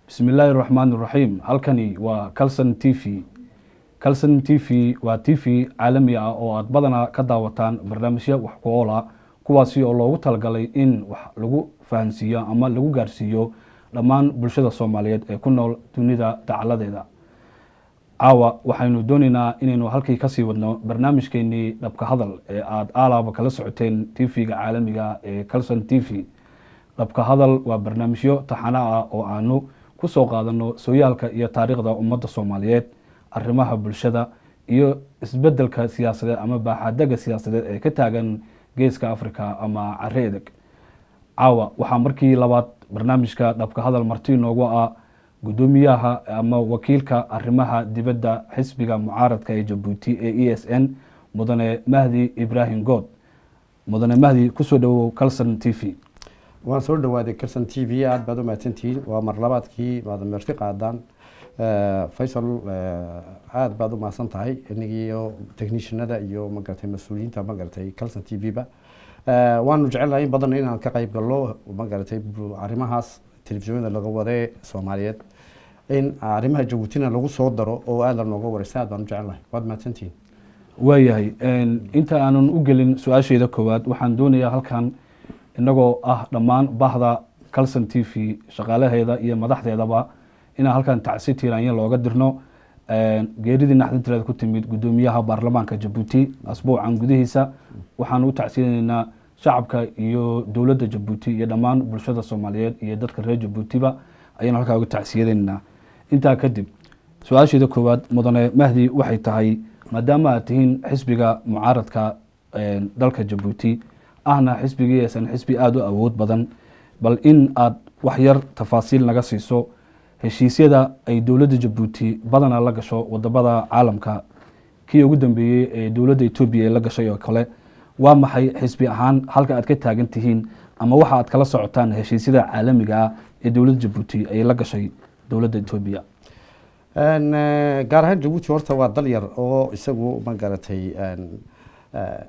Bismi illaahi raxmaan iraxiim. Halkani waa Calson TV. Calson TV waa TV caalami ah oo aada badanaa ka daawataan barnaamijyo wax ku ool ah, kuwaasi oo loogu talagalay in wax lagu fahansiiyo ama lagu gaarsiiyo dhammaan bulshada Soomaaliyeed ee ku nool dunida dacaladeeda. Caawa waxaynu dooneynaa inaynu halkii kasii wadno barnaamijkeenii Dhabka Hadal ee aada aalaaba kala socoteen TV-ga caalamiga ee Calson TV. Dhabka Hadal waa barnaamijyo taxano ah oo aanu kusoo qaadano sooyaalka iyo taariikhda ummadda Soomaaliyeed, arrimaha bulshada iyo isbedelka siyaasadeed ama baaxadega siyaasadeed ee ka taagan Geeska Africa ama cari edeg. Caawa waxaa markii labaad barnaamijka Dhabka Hadal marti inoogu ah guddoomiyaha ama wakiilka arrimaha dibadda xisbiga mucaaradka ee Jabuuti ee ESN, Mudane Mahdi Ibrahim God. Mudane Mahdi, kusoo dhawow Calson TV. Waan soo dhawaaday Calson TV, aada baad u mahadsantihiin. Waa mar labaadkii maad marti qaadaan. Faysal, aada baad u mahadsan tahay inigiiyo technicianada iyo magaratay mas-uuliyiinta magaratay Calson TV ba. Waanu jecelnahay in badan inaan ka qayb gallo magaratay arrimahaas telefishinada laga wadee Soomaaliyeed, in arrimaha Jabuutina lagu soo daro oo aada lanooga wareysta. Aad baan u jecelnahay, waad mahadsantihiin. Waayahay, inta aanan u gelin su-aasheyda koowaad, waxaan doonayaa halkan inagoo ah dhammaan bahda Calson TV, shaqaalaheeda iyo madaxdeedaba, inaan halkan tacsi tiiraanya looga dirno geeridii naxdintileed ku timid guddoomiyaha baarlamaanka Jabuuti asbuucan gudihiisa. Waxaan u tacsiyanaynaa shacabka iyo dowladda Jabuuti iyo dhammaan bulshada Soomaaliyeed iyo dadka reer Jabuutiba ayaan halkaa uga tacsiyadaynaa. Intaa kadib, su-aasheeda koowaad, Mudane Mahdi, waxay tahay, maadaama aad tihiin xisbiga mucaaradka dalka Jabuuti, ahna xisbigii aysan xisbi aada u awood badan, bal in aad wax yar tafaasiil naga siiso heshiisyada ay dowladda Jabuuti badanaa la gasho wadamada caalamka, kii ugu dambeeyey ee dowladda Etoobiya ee la gashay oo kale. Waa maxay xisbi ahaan halka aad ka taagan tihiin ama waxa aad kala socotaan heshiisyada caalamiga ah ee dowladda Jabuuti ay la gashay dowladda Etoobiya? Gaar ahaan Jabuuti horta waa dal yar oo isagu ma garatay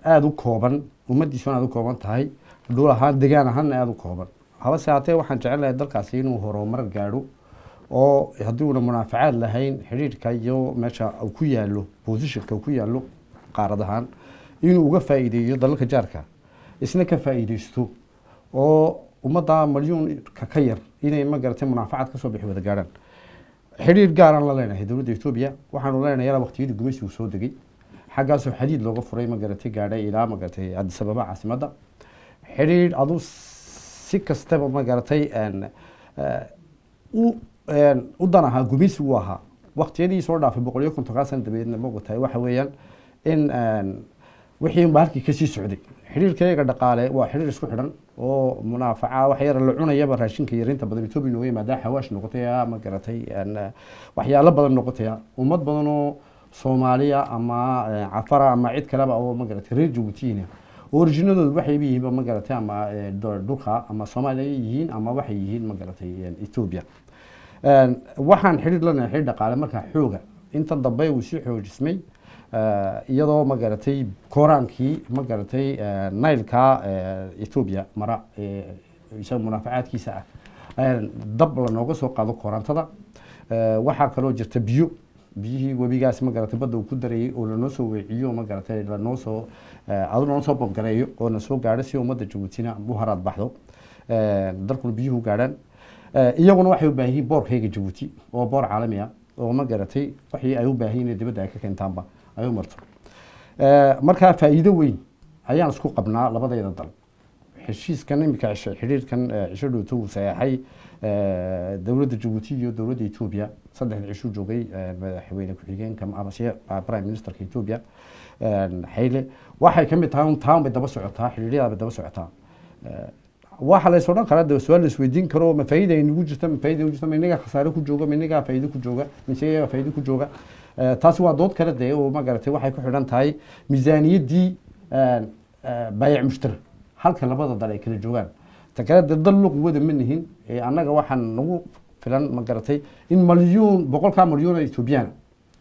aada u kooban, ummaddiisuna aada u kooban tahay, dhul ahaan degaan ahaanna aada u kooban. Habase haatee waxaan jecelnahay dalkaasi inuu horumar gaadho, oo haddii uuna munaafacaad lahayn xidhiidhka iyo meesha uu ku yaalo, positionka uu ku yaalo qaarad ahaan, inuu uga faa'iideeyo dalalka jaarka, isna ka faa'iideysto, oo ummadda malyuunka ka yar inay ma garatay munaafacaad kasoo bixi wada gaadhaan. Xidhiidh gaaraan la leenahay dowladda Etoobiya. Waxaanu leenahay yalaa waqtiyadii gumaysigu soo degay, xaggaasoo xadiid looga furay ma garatay gaadhay ilaa ma garatay Addis Ababa caasimadda. Xidhiidh adu si kastaba ma garatay u dan ahaa gumaysigu ahaa waqtiyadii soo dhaafay 150-kaa sana dabadeedna mogatahay. Waxa weeyaan in wixii unba halkii kasii socday. Xidhiirkayaga dhaqaale waa xidhiir isku xidhan oo munaafaca wax yar la cunayaba, raashinka yarinta badan Etoobiya nooga yimaadaa, xawaash noqotaya ma garatay, waxyaalo badan noqotaya. Ummad badan oo Soomaaliya ama Cafara ama cid kaleba oo ma garatay reer Jabuutiyiina originadoodu waxayba yihiinba ma garatay ama dhulka ama Soomaaliya yihiin ama waxay yihiin ma garatay Etoobiya. Waxaan xidhiir lanahay xidhiir dhaqaale markaa xooga intan dambe uu sii xoojismay, iyadoo ma garatay kooraankii ma garatay Nailka Etoobiya mara isaga munaafacaadkiisa ah dab lanooga soo qaado koorantada. Waxaa kaloo jirta biyo, biyihii webigaas ma garatay badda uu ku darayay oo lanoo soo weeciyo ma garatay, lanoo soo adu lanoo soo bamgareeyo oo na soo gaadho, si ummadda Jabuutina u haraad baxdo, dalkuna biyuhu gaadhaan. Iyaguna waxay u baahan yihiin boorkayga Jabuuti oo boor caalami ah oo ma garatay wixii ay u baahan yihiin dibadda ay ka keentaanba ay u marto. Markaa faa'iido weyn ayaan isku qabnaa labadayda dal. Heshiiskan imika xidhiirkan cisho dhowto uu saxeexay dowladda Jabuuti iyo dowladda Etoobiya, 3da cishuu joogay madaxweyne ku-xigeenka amase prime ministerka Etoobiya Xayle, waxay ka mid tahay un taan bay daba socotaa, xidhiidhyada bay daba socotaa. Waxa la is odhan karaa de su-aal la isweydiin karo: ma faa'iida ay nagu jirta, ma faa'iida nagu jirta, ma inaga khasaare ku jooga, ma inagaa faa'iido ku jooga, mise iyagaa faa'iido ku jooga? Taasi waa dood kale dee oo ma garatay waxay ku xidhan tahay miisaaniyaddii baayac mushtari halka labada dal ay kala joogaan. Ta kale dee dal luq wada ma nihin. Annaga waxaan nagu filan ma garatay in malyuun 100-kaa malyuun oo Etoobiyana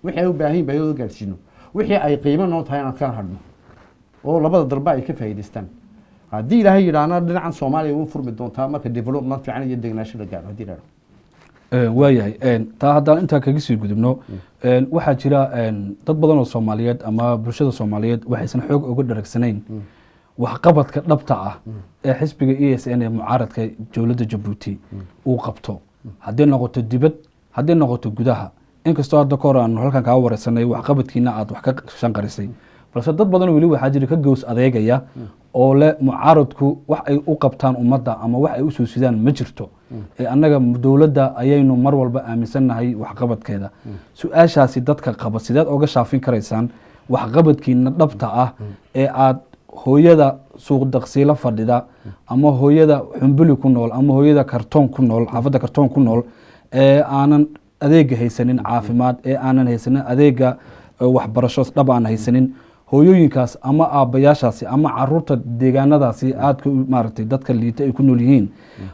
wixii ay u baahan yihin baahidooda gaadhsiino, wixii ay qiimo noo tahay inaan kala hadhno oo labada dalba ay ka faa'iidaystaan. Haddii Ilaahay yidhaahna dhinacan Soomaaliya wuu furmi doontaa marka development fiican iyo degnaansho la gaaro, haddii la yidhahdo. Waayahay, taa haddaan intaa kaga sii gudubno, waxaa jira dad badan oo Soomaaliyeed ama bulshada Soomaaliyeed waxaysan xoog uga dharagsanayn waxqabadka dhabta ah ee xisbiga ESN ee mucaaradka dowladda Jabuuti uu qabto, hadday noqoto dibad, hadday noqoto gudaha. Inkastoo hadda ka hor aanu halkan kaa wareysanay, waxqabadkiina aad wax ka shanqarisay, balse dad badan weli waxaa jira ka gows adeegaya oo leh mucaaradku wax ay u qabtaan ummadda ama wax ay u soo sidaan ma jirto, ee annaga dowladda ayaynu mar walba aaminsannahay waxqabadkeeda. Su-aashaasi dadka qaba sideed oga shaafin karaysaan waxqabadkiina dhabta ah ee aad hooyada suuq daqsiilo fadhida ama hooyada Xumbuli ku nool ama hooyada Kartoon ku nool, xaafadda Kartoon ku nool, ee aanan adeega haysanin caafimaad, ee aanan haysanin adeega waxbarasho dhab aan haysanin, hooyooyinkaas ama aabbayaashaasi ama caruurta deegaanadaasi aadka maaragtay dadka liita ay ku nool yihiin,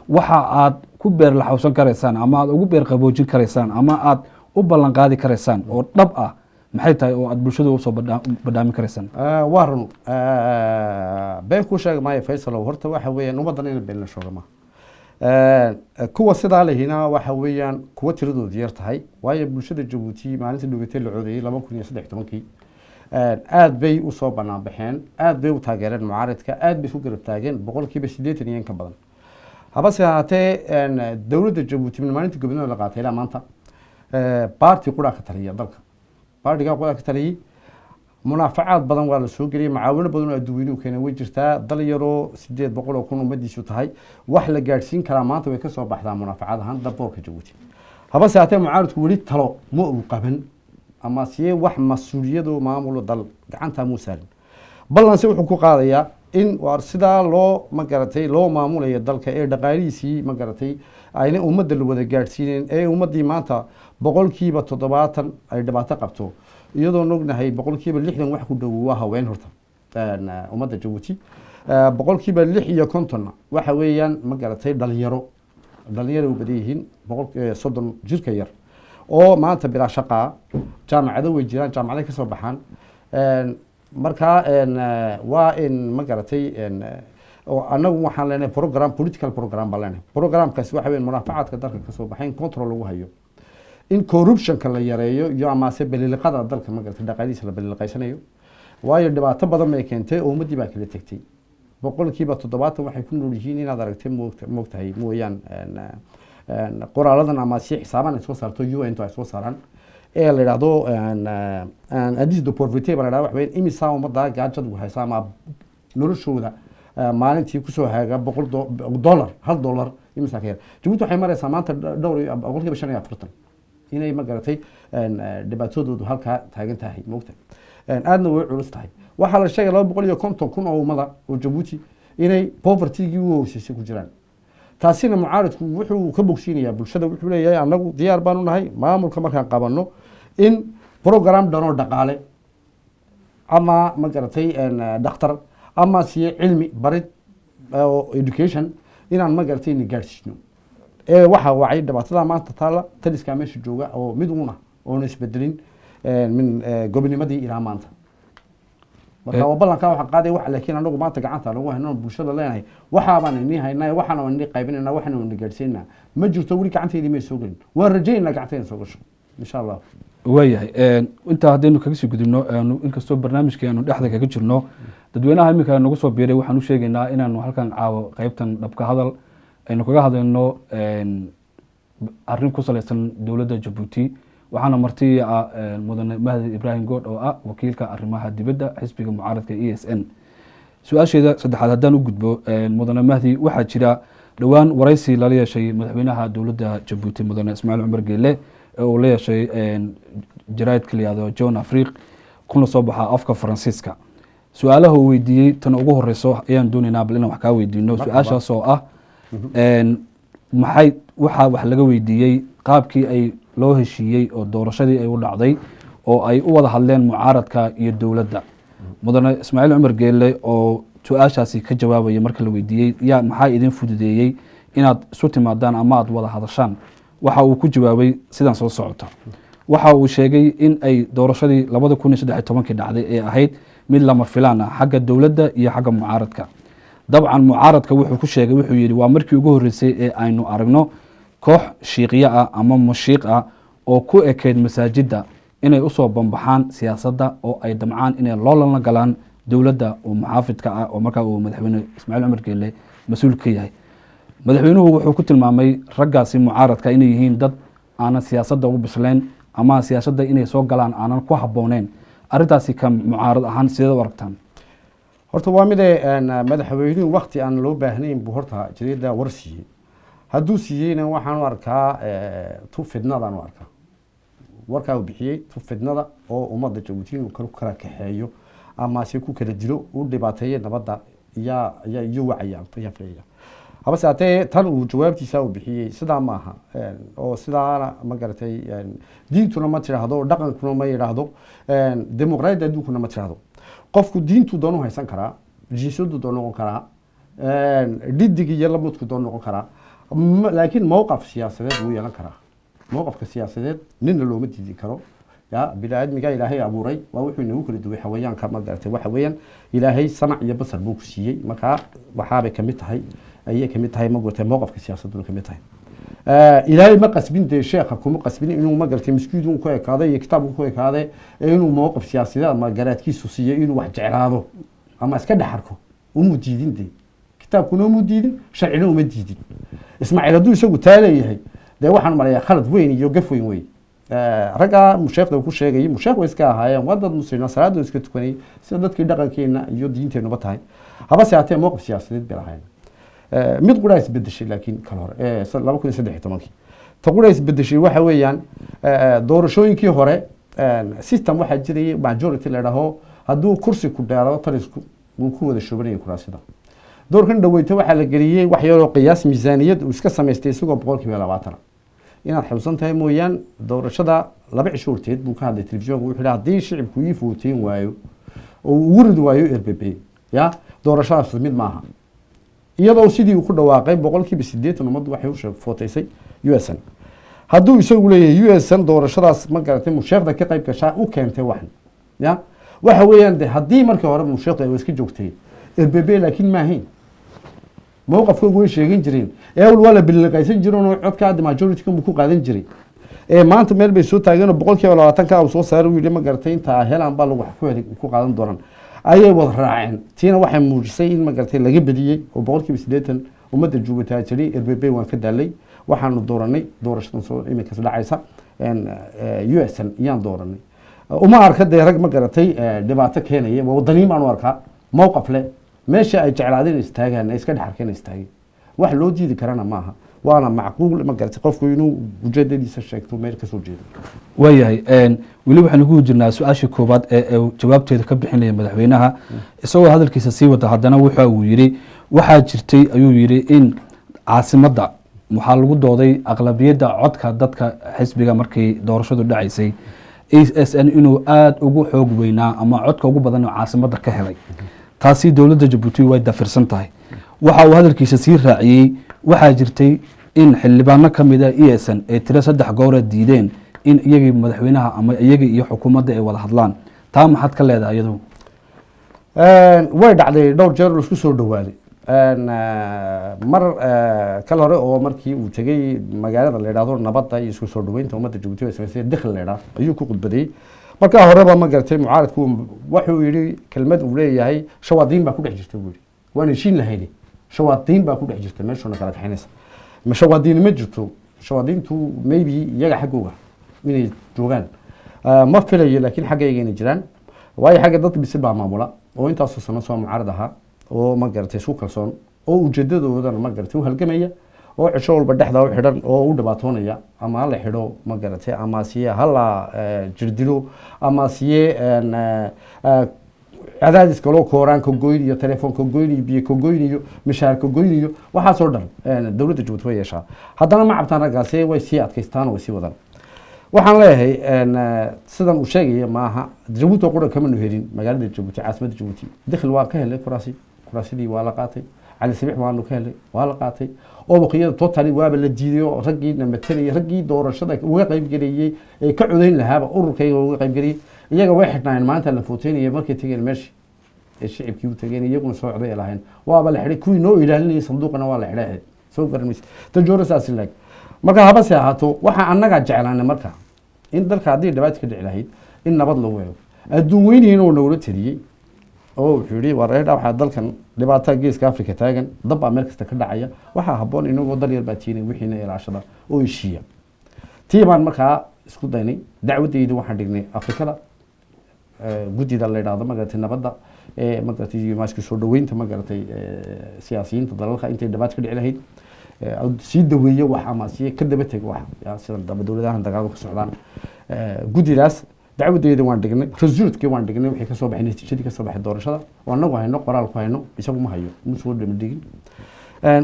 waxa aad ku beer laxawsan karaysaan ama aad ugu beer qaboojin karaysaan ama aad u ballan qaadi karaysaan oo dhab ah maxay tahay oo aad bulshada usoo badhaamin karaysaan? Waa run, been kuu sheegi maayo, Faysalow. Horta waxa weeyaan ummaddan in been la sheego ma kuwa sidaa lehina waxa weeyaan kuwa tiradoodu yar tahay, waayo bulshada Jabuuti maalinta dhugatay la codeeyey 2013-kii aad bay usoo banaan baxeen, aad bay u taageereen mucaaridka, aad bay isku garab taageen 80% iyo in ka badan. Habase ahaatee dowladda Jabuuti min maalinta gobonimada la qaatay ilaa maanta baarti quraa ka taliya dalka, baartigaa quraa ka taliyey. Munaafacaad badan waa la soo geliyey, macaawino badan oo adduweynuhu keenay way jirtaa. Dal yaroo 800,000 ummadiisu tahay wax la gaadhsiin karaa maanta way ka soo baxdaa munaafacaad ahaan daboorka Jabuuti. Habase haatee mucaaridku weli talo ma uu qaban ama siye wax mas-uuliyado maamulo dal gacantaa muu saarin. Ballanse wuxuu ku qaadayaa in waar sidaa loo ma garatay loo maamulayo dalka ee dhaqaalihiisii ma garatay ayna ummadda la wada gaadhsiineen, ee ummaddii maanta 70% ay dhibaato qabto, iyadoo ognahay 60% wax ku dhow waa haween horta ummadda Jabuuti, 56% waxa weeyaan ma garatay dhalinyaro, dhalinyaro u badan yihiin boqol 30 jirka yar oo maanta bilaa shaqaa. Jaamacado way jiraan, jaamacaday kasoo baxaan. Markaa waa in ma garatay oo annagu waxaan leenahay program, political program baan leenahay. Programkaasi waxa weyn munaafacaadka dalka kasoo baxay in control lagu hayo, in corruptionka la yareeyo iyo amase baliliqada dalka ma garatay dhaqaalihiisa la baliliqaysanayo, waayo dhibaato badan bay keentay oo ummaddii baa kala tegtay. 70% waxay ku nool yihiin inaad aragtay moogtahay mooyaan qoraaladan ama si xisaaban ay soo saarto UN ay soo saaraan ee la yidhaahdo indice de pauvreté baa la yidhahda. Waxa weeyaan imisaa ummadda gaajadu haysa ama noloshooda maalintii kusoo haaga 100 dollar, $1 imisaa ka yar. Jabuuti waxay maraysaa maanta dhowr iyo 45% inay ma garatay dhibaatadoodu halkaa taagan tahay, moogtahay, aadna way culus tahay. Waxaa la sheegay 250,000 oo ummada oo Jabuuti inay povertygii u hooseysay ku jiraan. Taasina mucaaridku wuxuu ka bogsiinayaa bulshada, wuxuu leeyahay annagu diyaar baanu nahay maamulka markaan qabanno in program dhanoo dhaqaale ama ma garatay dhakhtar ama siye cilmi barid oo education inaan ma garatay ina gaadhsiino ee waxaa wacay dhibaatada maanta taalla taliskaa meesha jooga oo mid uun ah oona isbedelin min gobonimadii ilaa maanta. Marka waa ballankaa waxaan qaaday wax, laakiin anagu maanta gacanta lagu hayno bulshada leenahay waxaabaan inii haynaa, waxaana waan inii qaybinayna, waxaana waan gaadhsiinaa ma jirto, weli gacanteydii may soo gelin. Waan rajaynaa gacanteeda soo gasho insha Allah. Waayahay, intaa haddaynu kaga sii gudubno, inkastoo barnaamijkii aanu dhexda kaga jirno, dadweynaha iminka nagu soo biiray waxaan u sheegaynaa inaanu halkan caawo qeybtan dhabka hadal aynu kaga hadlayno arrin ku salaysan dowladda Jabuuti. Waxaana marti ah mudane Mahdi Ibraahim Good oo ah wakiilka arrimaha dibadda xisbiga mucaaradka ESN. Su-aasheeda saddexaad haddaan u gudbo, mudane Mahdi, waxaa jira dhowaan waraysi lala yeeshay madaxweynaha dowladda Jabuuti mudane Ismaaciil Cumar Geele ee uu la yeeshay jaraa'idka la yihahdo Jeune Afrique kuna soo baxa afka Faransiiska. Su-aalaha uu weydiiyey tan ugu horeyso ayaan doonaynaa bal inaan wax kaa weydiino. Su-aashaas oo ah maxay waxaa wax laga weydiiyey qaabkii ay loo heshiiyey oo doorashadii ay u dhacday oo ay u wada hadleen mucaaradka iyo dowladda. Mudane Ismaaciil Cumar Geele oo su-aashaasi ka jawaabaya marka la weydiiyey yaa maxaa idin fududeeyey inaad isu timaadaan ama aad wada hadashaan, waxa uu ku jawaabay sidan soo socota. Waxa uu sheegay in ay doorashadii 2013-kii dhacday ee ahayd mid lama filaan ah xagga dowladda iyo xagga mucaaradka. Dabcan mucaaradka wuxuu ku sheegay, wuxuu yidhi waa markii ugu horreysay ee aynu aragno Koox shiiqyo ah ama mushiiq ah oo ku ekeyd masaajidda inay usoo bambaxaan siyaasadda oo ay damcaan inay loolan la galaan dowladda oo muxaafidka ah oo markaa uu madaxweyne Ismaaciil Cumar Geele mas-uul ka yahay. Madaxweynuhu wuxuu ku tilmaamay raggaasi mucaaradka inay yihiin dad aanan siyaasadda ugu bislayn ama siyaasadda inay soo galaan aanan ku habbooneyn. Arrintaasi ka mucaarad ahaan sideed u aragtaan? Horta waa mide, madaxweynuhu wakti aan loo baahnayn buu horta jariidda war siiyey. Hadduu siiyeyna waxaan u arkaa tu fidnadaan u arkaa warkaa uu bixiyey, tu fidnada oo ummadda Jabuuti inuu kala kaxeeyo ama se ku kala dilo, u dhibaateeye nabadda yaa iyo wacaya ayaan filaya. Habase haddee tan uu jawaabtiisa uu bixiyey sidaa maaha, oo sidaana ma garatay, diintuna ma tiraahdo, dhaqankuna ma yidhaahdo, dimuqraadiyadda adduunkuna ma tiraahdo. Qofku diintuu doonu haysan karaa, jinsiyadu doon noqon karaa, dhidig iyo lamudku doon noqon karaa, laakiin mowqaf siyaasadeed wuu yeelan karaa. Mowqafka siyaasadeed nina looma diidi karo. Ya bini aadmiga Ilaahay abuuray waa wuxuu inagu kala duway xawayaanka, ma garatay? Waxa weeyaan Ilaahay samac iyo basar buu ku siiyey, markaa waxaabay kamid tahay, ayay kamid tahay, ma garatay, mowqafka siyaasaduna kamid tahay. Ilaahay ma qasbin dee, sheekha kuma qasbin inuu, ma garatay, miskiid ku ekaaday iyo kitaabku ku ekaaday, ee inuu mowqaf siyaasadeed ama garaadkiisu siiyo inuu wax jeclaado ama iska dhex arko umu diidin dee, kitaabkuna umu diidin, sharcina uma diidin. Ismaaciil hadduu isagu taa leeyahay dee waxaan maleeyaa khalad weyn iyo gaf weyn wey. Raggaa musheekhda uu ku sheegayay musheekh way iska ahaayeen, waa dad muslimiin, salaada iska tukanayay sida dadkii dhaqankeena iyo diinteenuba tahay. Habase haatee mowqif siyaasadeed bay lahaayeen. Mid quraa isbedeshay laakiin kal hore 2013-kii ta quraa isbedeshay waxa weeyaan doorashooyinkii hore system waxaa jirayay majority la idhaaho, hadduu kursi ku dheeraado talisku wuu ku wada shubanayay kuraasida. Doorkan dhaweyta waxaa la geliyey wax yaroo qiyaas miisaaniyad uu iska samaystay isagoo 20%. Inaad xusuusan tahay mooyaan, doorashada 2 cisho horteed buu ka hadlay telefishinka, wuxuu yihi haddii shicibku ii footeyn waayo oo uu ugu ridi waayo RPP ya doorashadaas mid maaha. Iyadoo sidii uu ku dhawaaqay 80% ummaddu waxay u footeysay USN. Hadduu isagu leeyahay USN doorashadaas, ma garatay, musheekhda ka qayb gashaa u keentay waxan ya waxa weeyaan de haddii markii hore musheekhdu ay iska joogtay RPP, laakiin ma ahayn mowqafkoogu way sheegan jireen. Eewal waa la bilaqaysan jireen oo codka hadda majority buu ku qaadan jiray. Ee maanta meel bay soo taageen oo 20%-ka uu soo saaray uu yidhi, ma garatay, intaa helaan baa lagu wax ku heli ku qaadan doonaan ayay wada raaceen. Tiina waxay muujisay in, ma garatay, laga badiyey oo 80% ummadda Jabuuti jiray RPP waan ka daalay, waxaanu dooranay doorashadan soo iminkas dhacaysa USN iyaan dooranay. Uma arka dee rag, ma garatay, dhibaato keenaya. Waa wadaniin baan u arkaa, mowqaf leh, meesha ay jeclaadeen istaagaan, ay iska dhex arkeen istaageen, wax loo diidi karana maaha, waana macquul, ma garatay, qofku inuu ujeedadiisa sheegto meel kasoo jeedo. Waayahay, weli waxaynu ku jirnaa su-aashii koowaad ee uu jawaabteeda ka bixinaya madaxweynaha. Isagoo hadalkiisa sii wata haddana waxa uu yidhi waxaa jirtay ayuu yidhi in caasimadda waxaa lagu dooday aqlabiyadda codka dadka xisbiga markii doorashadu dhacaysay SN inuu aada ugu xoog weynaa ama codka ugu badan oo caasimadda ka helay. Taasi dowladda Jabuuti way dafirsan tahay. Waxa uu hadalkiisa sii raaciyey waxaa jirtay in xildhibaano ka mid a ESN ay tiro 3 goora diideen in iyagii madaxweynaha ama iyagii iyo xukuumadda ay wada hadlaan. Taa maxaad ka leedahay iyadu? Way dhacday dhowr jeer laisku soo dhawaaday. Mar kal hore oo markii uu tegey magaalada la yidhahdo nabadda iyo isku soo dhaweynta ummadda Jabuuti ay samaysay Dikhil la yidhahdo ayuu ku khudbadeeyey. Markaa horeba, ma garatay, mucaaradku wuxuu yidhi kelmad uu leeyahay shawaadiin baa ku dhex jirta buu yidhi, waan heshiin lahayni, shawaadiin baa ku dhex jirta meeshuuna kala kaxinaysa. Ma shawaadiin ma jirto, shawaadiintu maybe iyaga xaggooga inay joogaan ma filayo, laakiin xaggayga inay jiraan, waayo xagga dad bisil baa maamula oo intaasoo sano soo mucaarad ahaa oo, ma garatay, isku kalsoon oo ujeedadoodana, ma garatay, u halgamaya oo cisho walba dhexda u xidhan oo u dhibaatoonaya ama hala xidho, ma garatay, ama siye hala jirdilo ama siye cadaadis kaloo kooraan ka goyn iyo telefoon ka goyn iyo biyo ka goyn iyo mishaar ka goyn iyo waxaasoo dhan dowladda Jabuuti way yeeshaa. Haddana ma cabtaan raggaasi, way sii adkaystaan oo way sii wadaan. Waxaan leeyahay sidan uu sheegaya maaha. Jabuuti oo qura kamanu helin magaalada Jabuuti, caasimadda Jabuuti. Dikhil waa ka helay kuraasi, kuraasidii waa la qaatay. Cali Sabiix waanu ka helay, waa la qaatay. Oo waqiyada totally waaba la diiday oo raggii na matalayay, raggii doorashada uga qayb gelayay ee ka codayn lahaaba ururkayga uga qayb gelayay, iyaga way xidhnaayeen maanta la footeynaya. Markay tegeen meeshii ee shicibkii u tegeen iyaguna soo coday ay lahayn waaba la xidhay. Kuwii noo ilaalinayay sanduuqana waa la xidhay ahayd, soo garan maysa. Tajoora saas laag. Marka habase ahaato, waxaa annagaa jeclaanay marka in dalka haddii dhibaata ka dhici lahayd in nabad lagu eego. Adduun weynihiina uu nagula taliyey oo wuxuu yihi, war eedha, waxaa dalkan dhibaata Geeska Africa taagan, dab baa meel kasta ka dhacaya, waxaa habboon inagoo dal yar baa tiinay wixiina ilaashada oo heshiiya. Tii baan markaa isku daynay. Dacwadayda waxaan dhignay Afrikada, guddida la yidhahdo, magaratay, nabadda, magaratay, maasku soo dhaweynta, magaratay, siyaasiyiinta dalalka intay dhibaata ka dhici lahayd, sii daweeyo wax ama sii ka daba tego wax ya sida daba dowladahan dagaalada ka socdaan. Guddidaas dacwadeyda waan dhignay, resultkii waan dhignay, wixii kasoo baxay, natiijadii kasoo baxay doorashada oo annagu hayno, qoraal ku hayno, isagu ma hayo, ma soo dhama dhigin.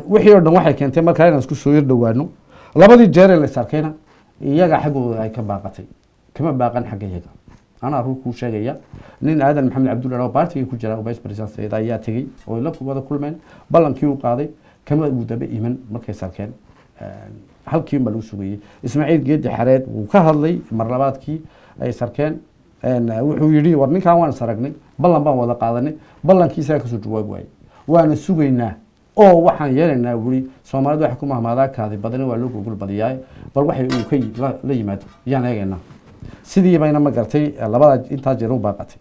Wixii oo dhan waxay keentay markaa inaan isku soo yar dhawaano. Labadii jeer ee la is arkayna iyaga xaggooda ay ka baaqatay, kama baaqan xagga iyaga. Anaa run kuu sheegaya, nin Aadan Maxamed Cabdulla oo baartigii ku jira oo vice president ayaa tegey oo ay la wada kulmeen. Ballankii uu qaaday kama uu daba iman. Markay sarkeen halkii unbaa lagu sugayey. Ismaaciil Geedi Xareed wuu ka hadlay mar labaadkii ay sarkeen. Wuxuu yidhi, war ninkan waan is aragnay, ballan baan wada qaadanay, ballankiisaa kasoo jawaab waayey, waana sugaynaa oo waxaan yeelaynaa. Weli Soomaalidu waxay ku mahmaadaa, kaadi badani waa loo gogol badiyaa, bal waxay uu ka la yimaado yaan eegaynaa. Sidii bayna, ma gartay, labada intaa jeer u baaqatay.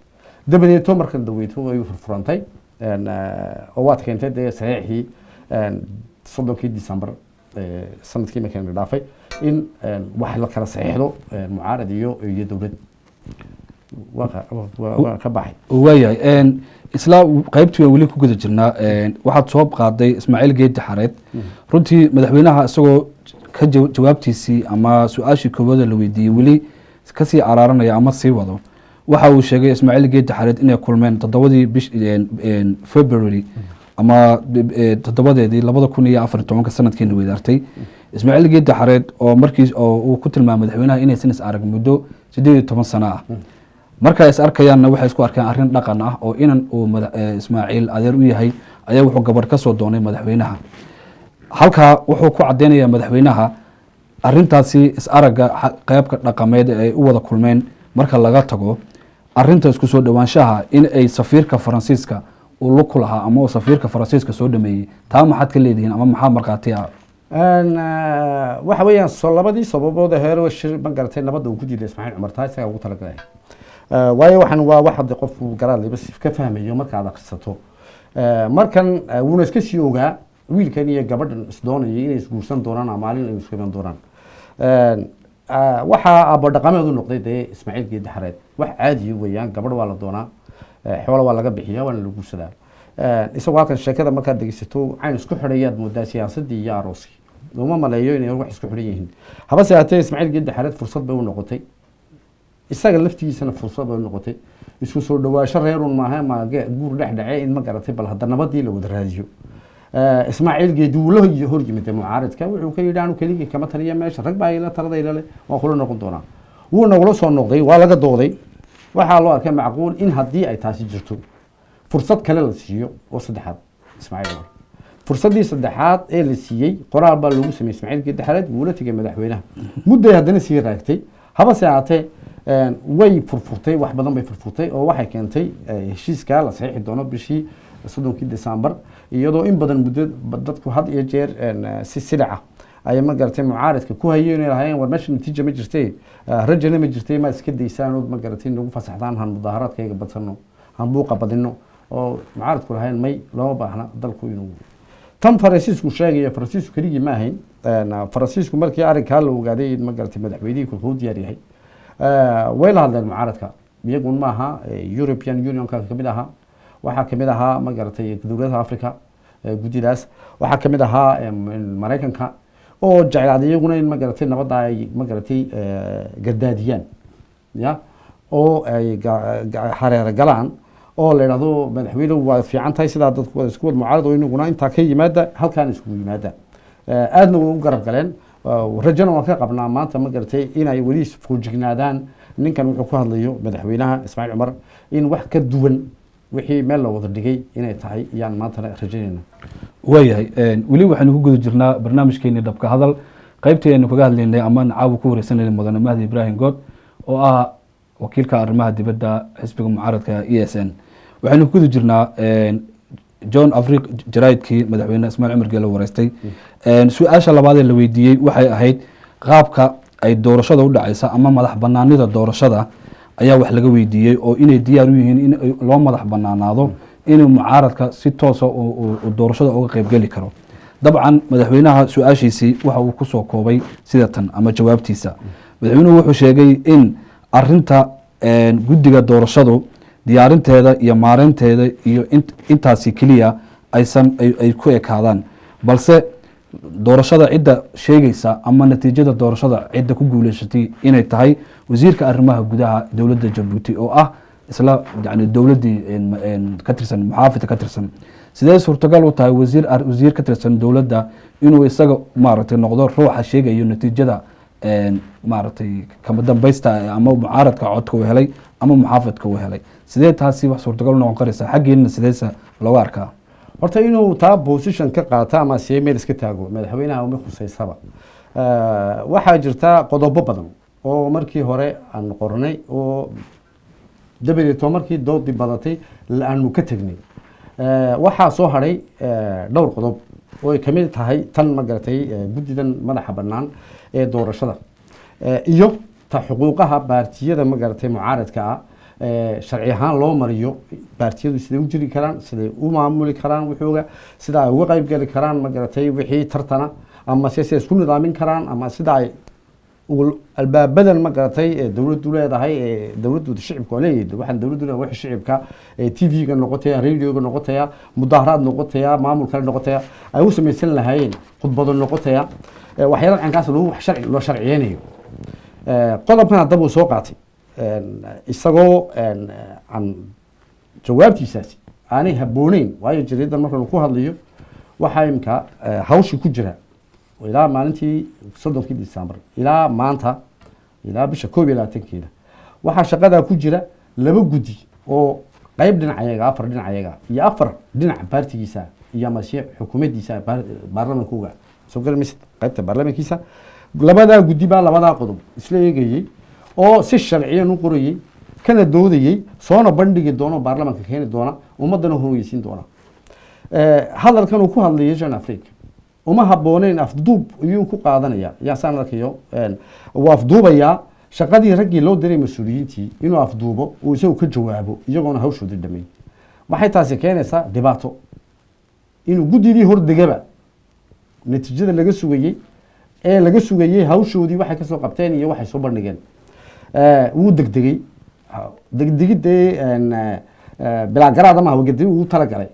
Dabadeeto markan daweyto ay furfurantay oo waad keentay dee saxiixii 30-kii December sanadkii markaan dhaafay in wax la kala saxiixdo mucaarad iyo dowlad waa ka baxay. Waayahay, isla qaybtii waan weli ku guda jirnaa. Waxaad soo qaaday Ismaaciil Geedi Xareed. Runtii madaxweynaha isagoo ka jawaabtiisii ama su-aashii koowaad la weydiiyey weli kasii araaranaya ama sii wado, waxa uu sheegay Ismaaciil Geedi Xareed inay kulmeen 7-dii bish February ama 7-deedii 2014-ka sanadkiina weydaartay. Ismaaciil Geedi Xareed oo markii oo uu ku tilmaamay madaxweynaha inaysan is arag muddo 18 sano ah, marka is arkayaanna waxay isku arkeen arrin dhaqan ah oo inan uu Ismaaciil adeer u yahay ayaa wuxuu gabadh ka soo doonay madaxweynaha. Halkaa wuxuu ku cadeynayaa madaxweynaha arrintaasi is aragga qeybka dhaqameed ee ay u wada kulmeen. Marka laga tago arrinta isku soo dhowaanshaha, in ay safiirka Faransiiska uu lug ku lahaa ama uu safiirka Faransiiska soo dhameeyey, taa maxaad ka leedihiin ama maxaa markhaati ah? Waxa weeyaan soo labadii sababood ee heer shir, ma garatay, nabadda uu ku diiday Ismaaciil Cumar, taa isagaa ugu talagalay. Waayo waxaan waa wax hadda qofku garaadliba ka fahmayo markaad akhrisato. Markan wuuna iska sii ogaa wiilkan iyo gabadhan isdoonaya inay isguursan doonaan ama maalin ay isku iman doonaan. Waxaa aabbo dhaqameed u noqday dee Ismaaciil Geedi Xareed. Wax caadiya weeyaan, gabadh waa la doonaa, xoola waa laga bixiyaa, waana la guursadaa. Isagoo halkan sheekada markaad dhegeysato cayn isku xidhayaad moodaa siyaasaddii iyo arooskii, uma maleeyo inay wax isku xidhan yihiin. Habase haatee Ismaaciil Geedi Xareed fursad bay u noqotay, isaga laftigiisana fursad bay u noqotay. Isku soo dhawaasho reerun maaha ma guur dhex dhace in, ma garatay, bal hadda nabadii la wada raadiyo. Ismaaciil Geedi wuu la hor yimid mucaaridka, wuxuu ka yidhi, anu keligii kama taliya meesha, rag baa ila talada ilale, waan kula noqon doonaa. Wuu nagula soo noqday, waa laga dooday. Waxaa loo arkay macquul in haddii ay taasi jirto fursad kale la siiyo oo saddexaad Ismaaciil Cumar. Fursaddii saddexaad ee la siiyey qoraal baa loogu sameeyey Ismaaciil Geedi Xareed, wuu la tegay madaxweynaha. Mudday haddana sii raagtay, habase ahaatee way furfurtay, wax badan bay furfurtay oo waxay keentay heshiiskaa la saxiixi doono bishii 30-kii December, iyadoo in badan muddo dadku had iyo jeer si silica ay, ma garatay, mucaaridka ku hayeen, inay lahaayeen, war meesha natiija ma jirtay, rajana ma jirtay, ma iska daysaan oo, ma garatay, nagu fasaxdaan han mudaaharaadkayga badsano, han buuqa badino, oo mucaaridku lahayn may looma baahna dalku inuu tan. Faransiisku sheegaya, Faransiisku keligii ma ahayn. Faransiisku markii arrinkaa la ogaaday, ma garatay, madaxweynihii kolka u diyaar yahay, way la hadleen mucaaradka. Iyagun maaha, European Unionka kamid ahaa, waxaa kamid ahaa, ma garatay, dowladaha Africa guddidaas, waxaa kamid ahaa Maraykanka oo jeclaaday iyaguna in, ma garatay, nabadda ay, ma garatay, gardaadiyaan ya oo ay hareero galaan oo la yidhahdo madaxweyne waa fiican tahay sidaa dadku wada isku wad mucaarad oo inaguna intaa ka yimaada halkaan iskugu yimaada. Aadna way u garab galeen. Rajana waan ka qabnaa maanta, ma garatay, inay weli foojignaadaan ninkan wuxuu ku hadlayo madaxweynaha Ismaaciil Cumar, in wax ka duwan wixii meel la wada dhigay inay tahay iyaan maantana rajaynayna. Waayahay, weli waxaynu ku guda jirnaa barnaamijkeeni Dhabka Hadal, qaybtii aynu kaga hadlaynay amaan caawa ku wareysanayna mudane Mahdi Ibrahim Good oo ah wakiilka arrimaha dibadda xisbiga mucaaradka ESN. Waxaynu ku guda jirnaa Jeune Afrique jaraa'idkii madaxweyne Ismaaciil Cumar Geele wareystay. Su-aasha labaad ee la weydiiyey waxay ahayd qaabka ay doorashada u dhacaysa ama madax banaanida doorashada ayaa wax laga weydiiyey, oo inay diyaar u yihiin in loo madax banaanaado, inuu mucaaradka si toosa doorashada uga qeybgeli karo. Dabcan madaxweynaha su-aashiisii waxa uu kusoo koobay sida tan ama jawaabtiisa. Madaxweynuhu wuxuu sheegay in arinta guddiga doorashadu diyaarinteeda iyo maareynteeda iyo intaasi keliya aysan ay ku ekaadaan, balse doorashada cidda sheegaysa ama natiijada doorashada cidda ku guuleysatay inay tahay wasiirka arrimaha gudaha dowladda Jabuuti, oo ah isla yani dowladdii ka tirsan, muxaafidka ka tirsan. Sidee suurtagal u tahay wasiir ka tirsan dowladda inuu isaga maaragtay noqdo ruuxa sheegayo natiijada maaragtay kama dambaysta ama mucaaradka codka uu helay ama muxaafidka uu helay? Sidee taasi wax suurtagal u noqon karaysaa? Xaggeena sideese looga arkaa? Horta inuu taa position ka qaato ama see meel iska taago madaxweynaha uma khuseysaba. Waxaa jirta qodobo badan oo markii hore aan qornay oo dabadeeto markii doodii badatay aanu ka tegnay. Waxaa soo hadhay dhowr qodob oo ay kamid tahay tan, ma garatay, guddidan madaxa bannaan ee doorashada iyo ta xuquuqaha baartiyada, ma garatay, mucaaradka ah sharci ahaan loo mariyo, baartiyadu siday u jiri karaan, siday u maamuli karaan wuxuuga, sida ay uga qayb geli karaan, ma garatay, wixii tartana ama se siday isku nidaamin karaan ama sida ay albaabadan, ma garatay, ee dowladdu leedahay, ee dowladdu shicibka waa leeyahay. Waxaan dowladdu leedahay wixii shicibka ee TV-ga noqotaya, radioga noqotaya, mudaaharaad noqotaya, maamul kale noqotaya, ay u samaysan lahaayeen, khudbado noqotaya, waxyaalaha caynkaas lagu sharci loo sharciyeynayo. Qodobkan haddaba uu soo qaatay isagoo aan jawaabtiisaasi aanay habbooneyn, waayo jariidan markan uu ku hadlayo waxaa imka hawshii ku jira ilaa maalintii 30-kii Disembar ilaa maanta, ilaa bisha 21-keeda, waxaa shaqadaa ku jira laba guddi oo qayb dhinacayaga, afar dhinacayaga iyo afar dhinaca baartigiisa iyo amase xukuumaddiisa baarlamankooga soo gari maysid, qaybta baarlamankiisa. Labadaa guddi baa labadaa qodob isla eegayey oo si sharciyan u qorayey kana doodayey, soona bandhigi doono, baarlamanka keeni doona, ummaddana horgeysiin doona. Hadalkan uu ku hadlayay Jeune Afrique uma habbooneyn. Afduub ayuu ku qaadanaya, yaasaan arkayo wuu afduubayaa shaqadii raggii loo diray, mas-uuliyiintii inuu afduubo uu isagu ka jawaabo iyagoona hawshoodii dhamayn. Waxay taasi keenaysaa dhibaato inuu guddidii hordegaba natiijada laga sugayey ee laga sugayey hawshoodii waxay kasoo qabteen iyo waxay soo bandhigeen. Wuu degdegay. Degdegidee bilaagaraada maaha, degdeg ugu talagalay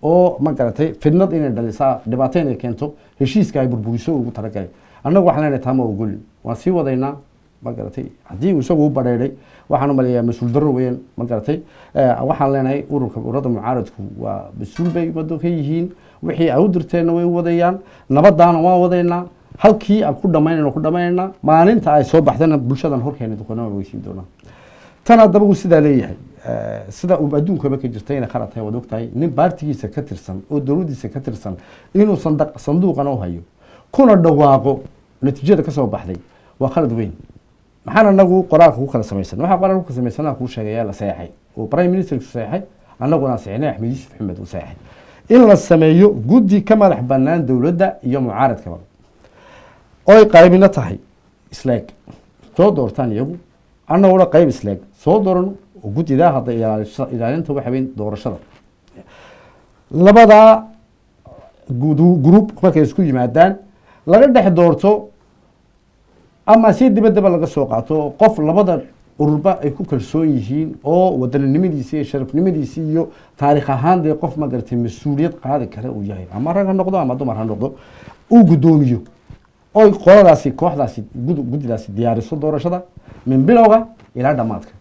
oo, ma garatay, fidnad inay dhalisaa, dhibaato inay keento, heshiiska ay burburiso ugu talagalay. Annagu waxaan leenahay taa ma ogolin, waan sii wadaynaa, ma garatay. Haddii uu isagu u badheedhay, waxaan u maleeyaa mas-uul darro weeyaan, ma garatay. Waxaan leenahay ururka ururada mucaaradku waa mas-uul bay ummadda ka yihiin, wixii ay u dirteenna way u wadayaan, nabadaana waan wadaynaa, halkii aan ku dhamaynayno ku dhamaynayna, maalinta ay soo baxdana bulshadan horkeena doqona waan ogeysiin doonaa. Tan haddaba uu sidaa leeyahay, sida uu adduunkaba ka jirta inay khalad tahay waad ogtahay. Nin baartigiisa ka tirsan oo dowladdiisa ka tirsan inuu sandaq sanduuqana u hayo kuna dhawaaqo natiijada ka soo baxday waa khalad weyn. Maxaan anagu qoraalka ku kala samaysan? Waxaa qoraalka ku kala samaysan kuu sheegaya la saxeexay oo prime ministerku saxeexay, annaguna saxeexnay, Axmed Yuusuf Axmed uu saxeexay, in la sameeyo guddi ka madax bannaan dowladda iyo mucaaradkaba, oy qaybina tahay isleeg soo doortaan iyagu, annaguna qayb isleeg soo doorano, oo guddidaa hadda ilaalinta waxa weyn doorashada. Labadaa group markay isku yimaadaan laga dhex doorto ama si dibaddaba laga soo qaato qof labada ururba ay ku kalsoon yihiin oo wadaninimadiisi iyo sharafnimadiisi iyo taariikh ahaan dee qof, ma garatay, mas-uuliyad qaadi kara uu yahay, ama rag ha noqdo ama dumar ha noqdo, uu guddoomiyo, oy qoladaasi kooxdaasi guddidaasi diyaariso doorashada min bilowga ilaa dhammaadka.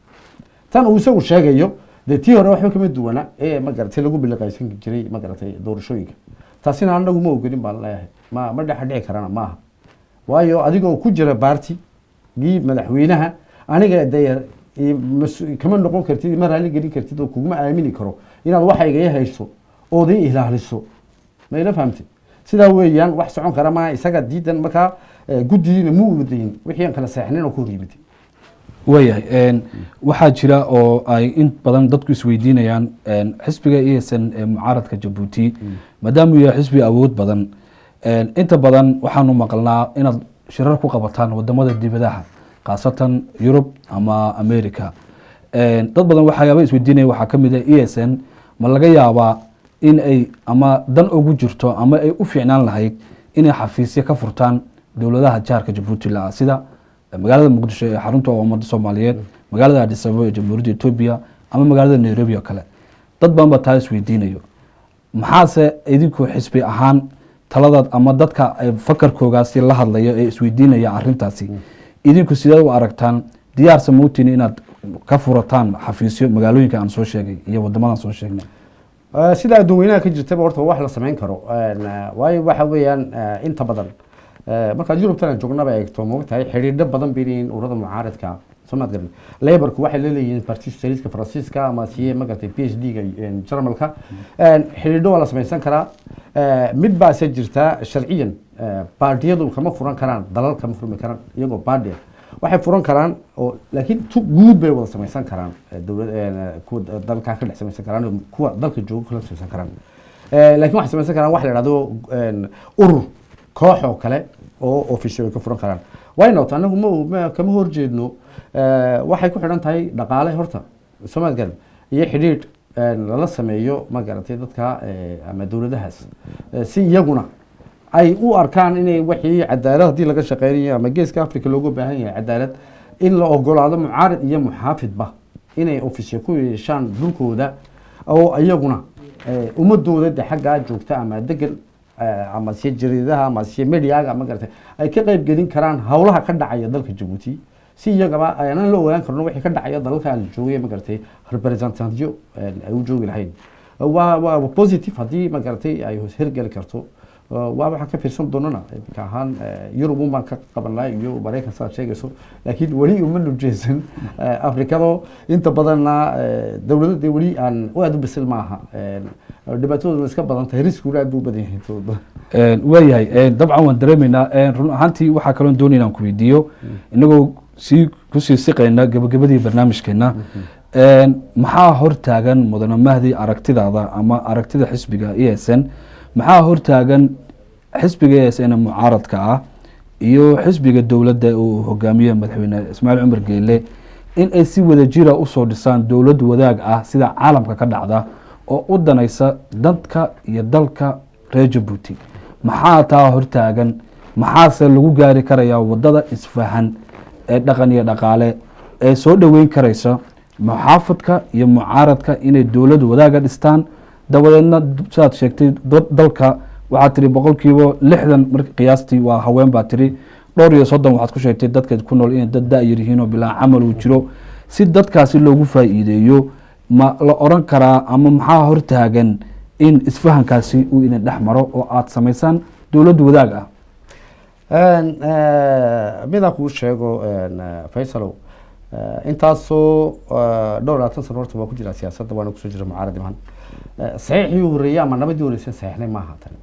Tan uu isagu sheegayo dee tii hore waxba kama duwana ee, ma garatay, lagu biliqaysan jiray, ma garatay, doorashooyinka. Taasina anagu ma ogolin baan leeyahay, ma dhex dhici karana maaha, waayo adigoo ku jira baartigii madaxweynaha aniga dee kama noqon kartid, ma raali gelin kartid oo kuguma aamini karo inaad waxa igaga hayso ood ii ilaaliso. Ma ila fahamtay? Sidaa weeyaan, wax socon kara maaha. Isaga diidan markaa guddidiina muu wadayin wixii aan kala seexnayn oo ku hor yimid. Waayahay, waxaa jira oo ay in badan dadku isweydiinayaan xisbiga ESN ee mucaaradka Jabuuti, maadaama uu yahay xisbi awood badan, inta badan waxaanu maqalnaa inaad shirar ku qabataan wadamada dibadaha, khaasatan Yurub ama America. Dad badan waxyaaba isweydiinaya waxaa ka mid ah, ESN ma laga yaabaa in ay ama dan ugu jirto ama ay u fiicnaan lahayd inay xafiisyo ka furtaan dowladaha jaarka Jabuuti la-ah, sida magaalada Muqdisho ee xarunta ummadda Soomaaliyeed, magaalada Addis Ababa ee Jamhuuriyadda Etoobiya, ama magaalada Nairobi oo kale? Dad badan baa taa isweydiinayo. Maxaase idinku xisbi ahaan taladaad ama dadka fakarkoogaasi la hadlaya ee isweydiinaya arrintaasi, idinku sideed u aragtaan? Diyaarsa mautiin inaad ka furataan xafiisyo magaalooyinka aan soo sheegay iyo wadamadan soo sheegnay? Sida adduun ka jirtaba, horta wax la samayn karo, waayo waxa weeyaan inta badan markaad Yurubtan aan joognaba eegto, maogtahay, xidhiidho badan bay leeyihiin ururada mucaaradka, soo maad garan. Labourku waxay leeyihiin Parti Socialistka Faransiiska ama siye, magartay, PSD-ga Jarmalka. Xidhiidho waa la samaysan karaa. Mid baase jirtaa: sharciyan baardiyadu kama furan karaan dalal, kama furmi karaan iyagoo baardiya. Waxay furan karaan oo laakiin tu guud bay wada samaysan karaan, dowlad kuwa dalka ka dhex samaysan karaan, kuwa dalka jooga kala samaysan karaan, laakiin waxay samaysan karaan wax la ihahdo urur koox oo kale oo office ay ka furan karaan. Why not? Anagu ma kama horjeedno. Waxay ku xidhan tahay dhaqaale horta, soo maad garan, iyo xidhiidh lala sameeyo, ma garatay, dadka ama dowladahaas, si iyaguna ay u arkaan inay wixii cadaalad haddii laga shaqeynayo ama Geeska Africa looga baahan yahay cadaalad, in la ogolaado mucaarid iyo muxaafidba inay ofisyo ku yeeshaan dhulkooda, oo iyaguna ummadooda de xaggaa joogta ama degan ama siya jariidaha ama siya mediaga, ma garatay, ay ka qayb gelin karaan howlaha ka dhacaya dalka Jabuuti, si iyagaba aanan la ogaan karno wixii ka dhacaya dalalka la joogay, ma garatay, representantyo ay u joogi lahayn. Waa positive haddii, ma garatay, ay hirgeli karto. Waa waxaan ka fiirsan doonana. Imika ahaan Yurub un baan ka qabanaa iyo Maraykan, saad sheegayso, laakiin weli uma nujeesan Afrikado. Inta badanna dowladda dee weli aan aada u bisil maaha, dhibaatadooda iska badan tahay, riskuna aad buu u badan yahay intooda badan. Waayahay, dabcan waan dareemeynaa. Run ahaantii waxaa kaloon doonaya inaan ku weydiiyo, inagoo sii kusii siqayna gabagabadii barnaamijkeena, maxaa hortaagan, mudane Mahdi, aragtidaada ama aragtida xisbiga ESN, maxaa hortaagan xisbiga ESN mucaaradka ah iyo xisbiga dowladda uu hogaamiye madaxweyne Ismaaciil Cumar Geele in ay si wada jira usoo dhisaan dowlad wadaag ah, sida caalamka ka dhacda, oo u danaysa dadka iyo dalka reer Jabuuti? Maxaa taa hortaagan? Maxaase lagu gaari karayaa wadada isfahan ee dhaqan iyo dhaqaale ee soo dhoweyn karaysa muxaafadka iyo mucaaradka inay dowlad wadaaga dhistaan? Dabadeedna sidaad sheegtay, dalka waxaad tiri 60% mar qiyaastii waa haween baa tiri, dhowr iyo soddon waxaad ku sheegtay dadka ku nool inay dad da-yar yihiin oo bilaa camal uu jiro. Si dadkaasi loogu faa'iideeyo, ma la oran karaa ama maxaa hortaagan in isfahankaasi uu idin dhex maro oo aada samaysaan dowlad wadaag ah? Midaan kuu sheego, Faysalow, intaasoo dhowr labaatan sano horta waa ku jiraa siyaasadda, waana kusoo jira mucaarad imaan. Saxiixii u horreeyey ama nabadii horreysay saxiixnay maaha tan,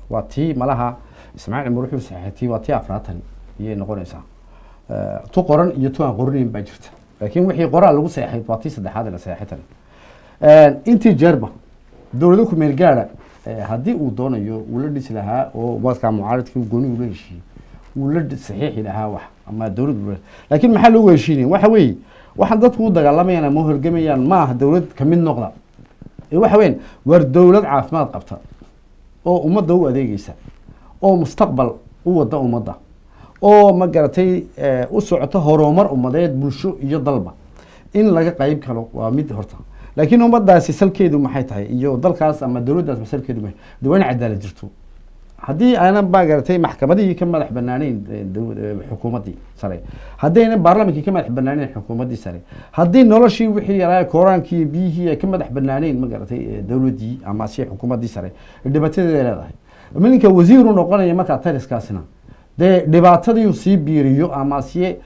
waa tii malaha Ismaaciil Cumar wuxuu saxiixay tii, waa tii afraatan iyay noqonaysaa. Tu qoran iyo tu aan qoranayn baa jirta, laakiin wixii qoraal lagu saxiixay waa tii saddexaad ee la saxiixay tan. Intii jeerba dowlado ku meel gaara haddii uu doonayo uu la dhisi lahaa oo wadkaa mucaaradkii gooni ula heshiiyey uu la saxiixi lahaa wax ama dowlad, laakiin maxaa loogu heshiinaya? Waxa weeye waxaan dadku u dagaalamayaan ama u horgamayaan ma aha dowlad kamid noqda ee waxa weyan waar dowlad caafimaad qabta oo ummadda u adeegeysa oo mustaqbal u wada ummadda oo, ma garatay, u socota horumar ummadeed, bulsho iyo dalba in laga qayb galo waa mid horta. Laakiin ummaddaasi salkeedu maxay tahay iyo dalkaas ama dowladdaas salkeedu maxay? De waa in cadaalad jirto. Haddii aanan, baa garatay, maxkamadihii ka madax banaaneyn xukuumaddii sare, haddaynan baarlamankii ka madax banaaneyn xukuumaddii sare, haddii noloshii wixii yaraa kooraankii iyo biyihii ay ka madax banaaneyn, ma garatay, dowladdii ama si xukuumaddii sare, dhibaatadeeda leedahay. Ninka wasiiru noqonaya markaa taliskaasina dee dhibaatadii sii biiriyo ama sie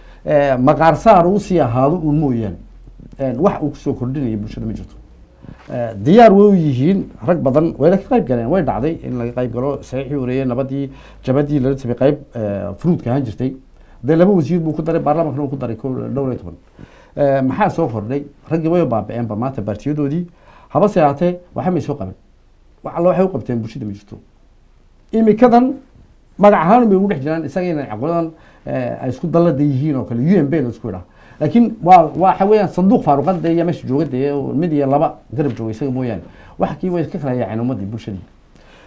maqaarsaar uu sii ahaado uun mooyaane, wax uu kusoo kordhinayo bulshada ma jirto. Diyaar way u yihiin rag badan, wayna ka qayb galeen, way dhacday in laga qayb galo saxiixii horeeyey nabadii jabadii lala tabay qayb furuudka ahaan jirtay. Dee 2 wasiir buu ku daray, baarlamankana uu ku daray 14. Maxaa soo kordhay? Raggii way baaba'eenba maanta baartiyadoodii, habase ahaatee waxa may soo qaban, wax alla waxay u qabteen bulshada ma jirto. Imikadan magac ahaan bay ugu dhex jiraan isaga inay caqoladan ay isku dallada yihiin oo kale UMB la isku idhaha, laakiin waa waxa weeyaan sanduuq faaruqada iyo meesha jooga dee mid iyo laba garab jooga isaga mooyaane, wax kii way iska kala yaaceen ummadii bulshadii.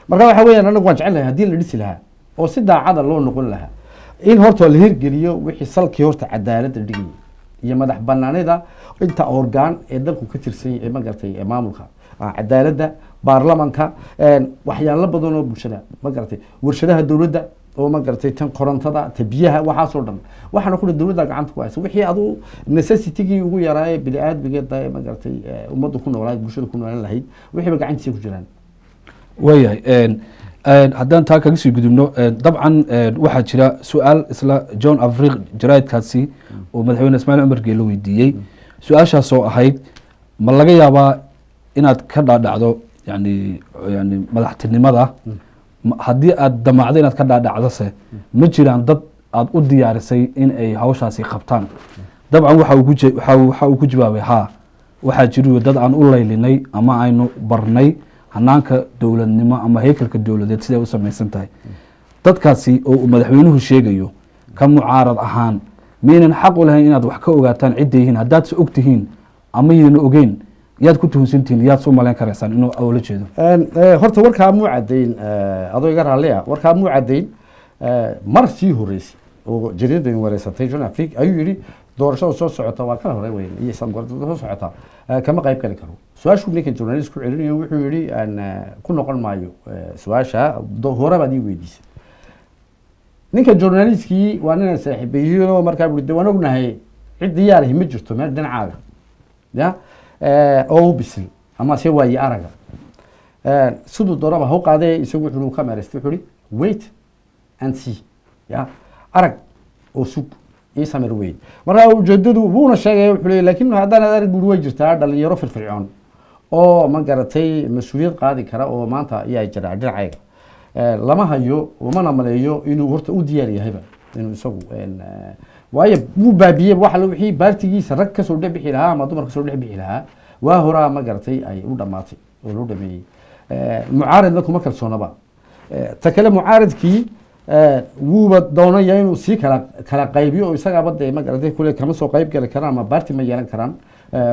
Marka waxa weeyaan anagu waan jecel lahay haddii la dhisi lahaa oo si daacada loo noqon lahaa in horta la hirgeliyo wixii salkii horta cadaaladda dhigayay iyo madax banaanida inta orgaan ee dalku ka tirsan yahay, ma garatay, ee maamulka, cadaaladda, baarlamanka, waxyaalo badan oo bulshada, ma garatay, warshadaha dowladda oo, ma garatay, tan korontada, ta biyaha, waxaasoo dhan waxaana kule dowladda gacanta ku haysa, wixii aduu necessity-gii ugu yaraaye bini-aadmiga da, ma garatay, ummaddu ku noolayd, bulshada ku noolaan lahayd, wixiiba gacantiisa ku jiraan. Waayahay, haddaan taa kaga sii gudubno, dabcan waxaa jira su-aal isla Jeune Afrique jaraa'idkaasi oo madaxweyne Ismaaciil Cumar Geele weydiiyey, su-aashaas oo ahayd ma laga yaabaa inaad ka dhaadhacdo yani madaxtinimada, haddii aad damacdo inaad ka dhaadhacdose ma jiraan dad aad u diyaarisay in ay hawshaasi qabtaan? Dabcan waxa uu ku jawaabay haa, waxaa jiriyo dad aan u laylinay ama aynu barnay hanaanka dowladnimo ama heykalka dowladeed siday u samaysan tahay. Dadkaasi oo uu madaxweynuhu sheegayo ka mucaarad ahaan miyaynan xaq u lahayn inaad wax ka ogaataan cidda yihiin? Haddaad se og tihiin ama yayna ogeyn, yaad ku tuhunsantihiin, yaad su malayn karaysaan inuu oola jeedo? Horta warkaa muu caddayn, adoo iga raalli ah, warkaa muu caddayn. Mar sii horeysay oo jariidadan wareysatay Jeune Afrique ayuu yidhi doorashada soo socota waa kala hore weyn iyo soo socota, kama qayb gali karo. Su-aashuu ninkan journalist ku celinayo wuxuu yidhi aan ku noqon maayo su-aasha hore baad ii weydiisay. Ninka journalistkii waa ninaan saaxiibeyihiin oo markaa buri de waan ognahay cid diyaarihi ma jirto meel dhinacaaga ya oo u bisil ama se waaye araga siduu doonaba ha u qaadee. Isagu wuxuu ka meeraystay, wuxuu ihi wait and see, ya arag oo sug ii samir wey. Marka ujeedadu wuuna sheegaya wuxuu leeyahy, laakiin haddaan arag buri way jirtaa dhalinyaro firfircoon oo, ma garatay, mas-uuliyad qaadi kara oo maanta ayaa jira dhinacayga. Lama hayo, umana maleeyo inuu horta u diyaar yahayba inuu isagu, waayo wuu baabiyey waxa wixii baartigiisa rag kasoo dhex bixi lahaa ama dumar kasoo dhex bixi lahaa waa horaa, ma garatay, ay u dhamaatay oo loo dhameeyey. Mucaaridna kuma kalsoonaba. Ta kale mucaaridkii wuuba doonaya inuu sii kala qaybiyo oo isagaaba dee, ma garatay, kule kama soo qayb gali karaan ama baarti ma yeelan karaan